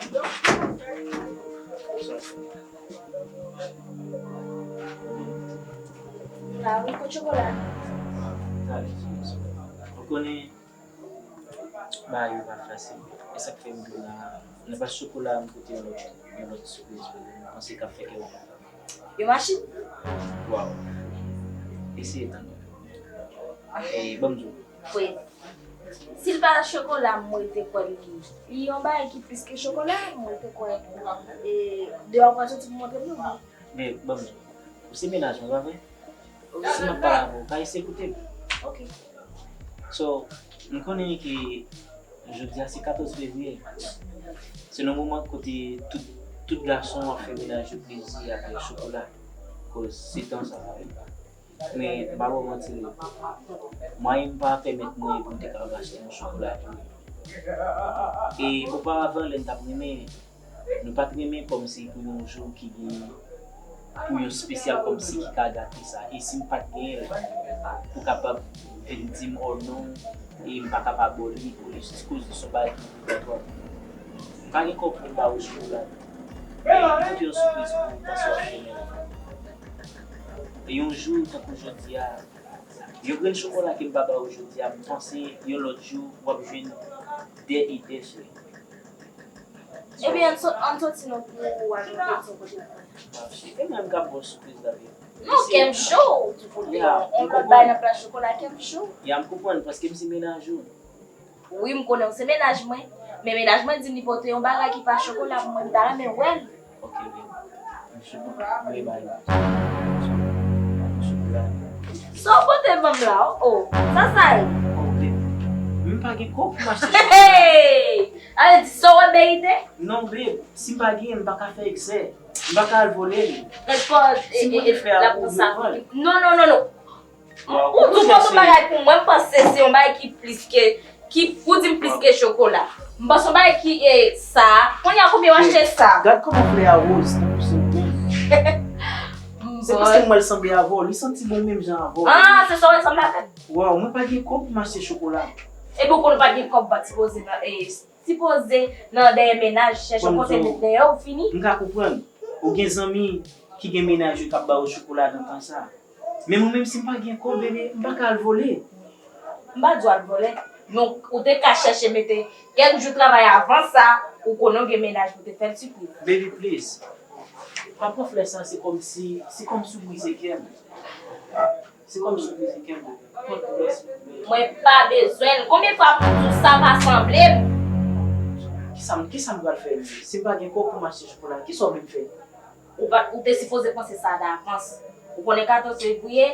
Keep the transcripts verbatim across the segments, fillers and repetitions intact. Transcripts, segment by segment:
La wi, kot chokola? Ou konnen, bagay yo pa fasil. E sa k fè m vin la. Nan plas chokola, m pote yon lòt, yon lòt sipriz pou ou. M panse k ap fè kè w kontan. Yon machin? Waw. Eseye tann. E, ban m di w. Wi. Si l pa chokola, m rete kwè li, li yon bagay ki plis ke chokola, m rete kwè, e, deyò pral soti pou montre m nou. Men, ban m di w. Ou se mennaj mwen, pa vre? Si m ap pale avè w, ou ka eseye koute m. Ok. So, m konnen ke jodi a se katòz fevriye. Se nan moman kote tout, tout gason ap fè mennaj yo plezi ak chokola. Koz se tan sa a. Men, m pa ba w manti, mwayen m pa pèmèt mwen pou m te kapab achte yon chokola pou li. E oparavan, lè n t ap renmen, nou pa t renmen kòmsi pou yon jou ki gen, pou yon espesyal kòmsi ki ka gate sa. E si m pa t genyen l, pou kapab vin di m, oh non, e m pa kapab ba w li, pou li jis koz li se yon bagay ki enpòtan. M pa gen kòb pou m ba w chokola. Men, m pote yon sipriz pou ou, paske w ap renmen l. E yon jou tankou jodi a, yon grenn chokola ke m pa ba ou jodi a, m panse yon lòt jou w ap jwenn dè e dè, cheri. Ebyen, ann sot-, ann soti non pou ou al yon lòt kote. E mwen m ka ba w sipriz la, baby. Non, kè m cho, tou kote. Ya, yon lòt bagay nan plas chokola, kè m cho. Ya, m konprann, paske m se mennaj ou. Wi, m konnen w se mennaj mwen, men mennaj mwen di m li pote yon bagay ki pa chokola pou mwen, m ta renmen wè l. Ok, baby. M sou, mwen bay li. M sou plan. Sa w pote ban m la, o, o, sa sa ye? Oh, baby. M pa gen kòb pou m achte chokola. Hey! Ale di sa w wè Beride? Non, baby. Si m pa genyen, m pa ka fè eksè. M pa ka al vole li. Gad kò, si m pote frè a, ou vle pran l? Non, non, non, non. Ou di w pote yon bagay pou mwen, m panse se yon bagay ki plis ke, ki, ou di m plis ke chokola. M panse yon bagay ki, e, sa. Kounye a, konbyen w achte sa? Gad kòman flè a woz, tankou se ou menm. Se paske m wè l sanble avè w, li santi bon menm jan avè w. Ah, se sa w wè l sanble avè m? Waw, mwen pa gen kòb pou m achte chokola. Epi w konn w pa gen kòb, w pa t sipoze nan, e, sipoze nan dèyè mennaj, chèche yon kote met dèyè w fini. M ka konprann. Ou gen zanmi ki gen mennaj yo k ap ba yo chokola nan tan sa. Men mwen menm, si m pa gen kòb, bebe, m pa ka al vole. M pa di w al vole. Men ou te ka chèche mete kèk jou travay avan sa, ou konnen w gen mennaj pou te fè l sipriz. Baby, please. Pa pran flè sa, se kòmsi, se kòmsi w brize kè m. Se kòmsi w brize kè m, baby. Pran flè, silvouplè. Mwen pa bezwen l. Konbyen fwa pou m di w sa pa sanble m? Kisa m, kisa m pral fè menm? Si m pa gen kòb pou m achte chokola, kisa w vle m fè? Ou pa, ou te sipoze panse sa davans. Ou konnen katòz fevriye,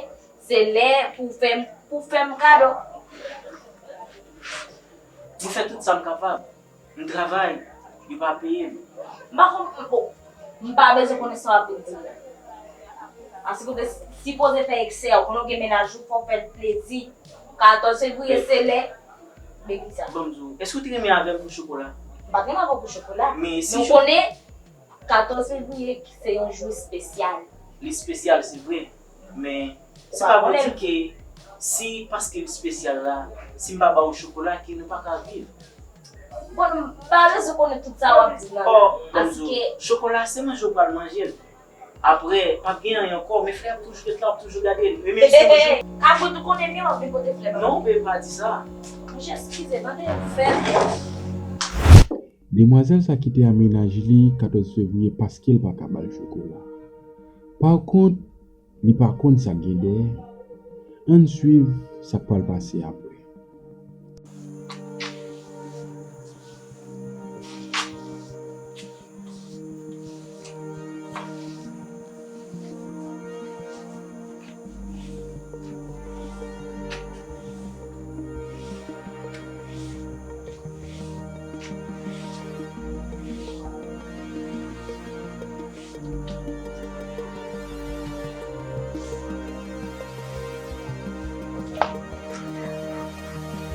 se lè pou fè m, pou fè m kado. Mwen fè tout sa m kapab. M travay, yo pa peye m. M pa konprann, bon, m pa bezwen konnen sa w ap vin di m. Paske ou te sipoze fè eksè, ou konnen w gen mennaj ou, fò w fè l plezi. Katòz fevriye, se lè, men kisa? Ban m di w, èske w te renmen avè m pou chokola? M pa t renmen avè w pou chokola. Men si w konnen, katòz fevriye se yon jou espesyal. Li espesyal, se vre, men se pa pou di ke si paske l espesyal la, si m pa ba w chokola, ke nou pa ka viv. Bon, m pa bezwen konnen tout sa w ap di nan la. Oh, Bonzo, paske chokola se manje w pral manje l. Apre, p ap gen anyen ankò, men flè ap toujou ret la, w ap toujou gade l. Men menm si manje. Kabrit ou konnen byen w ap vin pote flè ba mwen. Non, bebe, pa di sa. Monchè, eskize, tande, fè. Demwazèl sa kite a mennaj li katòz fevriye paske l pa ka ba l chokola. Pa kont, li pa konn sa k gen dèyè. Ann swiv sa k pral pase apre.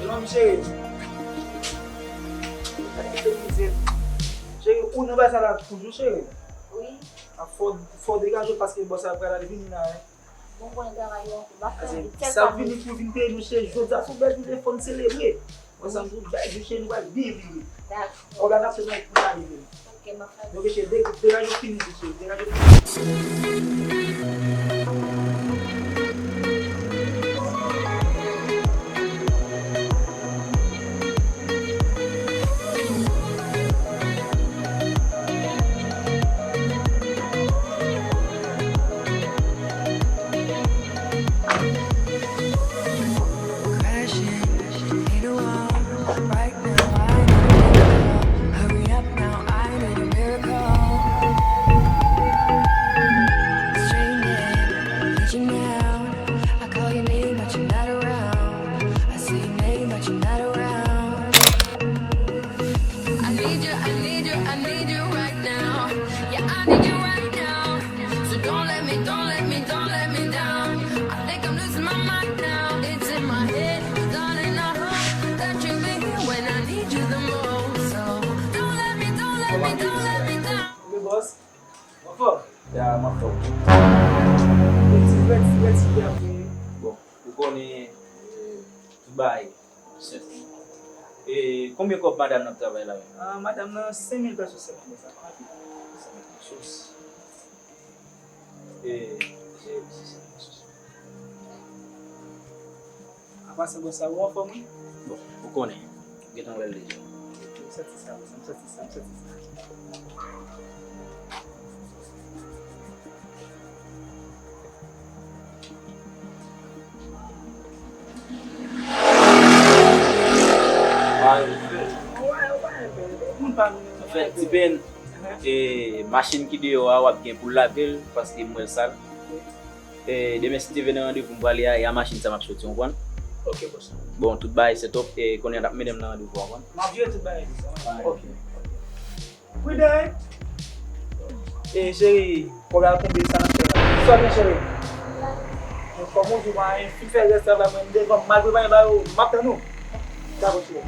Elan, cheri. Cheri, ou nan bagay sa la toujou, cheri? Wi. A fò, fò degaje w paske bòs la pral al vini la, wi. Bon, bon, travay yo, m ap fè vit, tèt sa vini pou vin peye nou, cheri. Jodi a se yon bèl jou, fò n selebre. Wè sa, m di w, bèl jou, cheri, nou pral byen vive. Dakò. Òganizasyon nan pou n ale vini. Yo, mesye, de-, degaje w fini, mesye, degaje w fini. Wi, bòs. Ou anfòm? Ya, m anfòm. Bon, ou konnen, tout bagay senp. E konbyen kòb madanm nan ap travay la menm? Ah, madanm nan, senk mil pesos sèlman, bòs, sa pa anpil. Senk mil pesos. E, se, se, se, se. Apa sa, bòs, sa ou anfòm, wi? Bon, ou konnen, ou gentan wè l deja. M santi sa, bòs, m santi sa, m santi sa. Anfèt, Ti Pen, e, machin ki deyò a, w ap gen pou w lave l, paske m wè l sal. E, demen, si Ti Pen nan randevou m prale a, e a machin sa m ap soti, w konprann? Ok, bòs. Bon, tout bagay set up, e, kounye a n ap mennen m nan randevou a, w konprann? M ap jere tout bagay, bòs. Ok. Pride! E, cheri, kòb la tonbe, sa n ap fè la? Sa gen, cheri? Men kòm ou di, mwen, fin fè rès travay mwen devan, m al prepare ba yo, m ap tann ou. Dakò, cheri.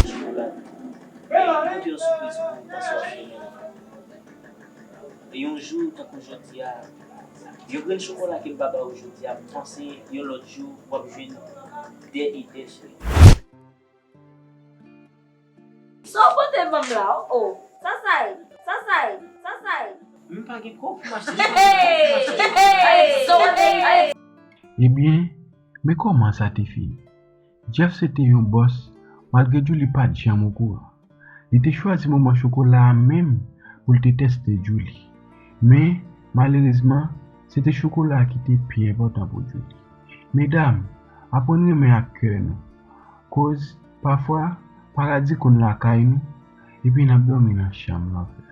Jou la, mwen gen yon sipriz pou ou, bonswa, Fimen. E yon jou tankou jodi a, yon grenn chokola ke m pa ba ou jodi a, m panse yon lòt jou w ap jwenn dè e dè, cheri. Sa w pote ban m la, o, o. Sa sa ye? Sa sa ye? Sa sa ye? M pa gen kòb pou m achte. Hey! Hey! Ebyen, men kòman sa te fini. Jeff se te yon bòs, malgre Julie pa t janm okouran. Li te chwazi moman chokola a menm pou l te tèste Julie. Men, malerezman, se te chokola a ki te pi enpòtan pou Julie. Medam, aprann renmen ak kè nou. Koz, pafwa, paradi konn lakay nou, epi n ap dòmi nan chanm lanfè.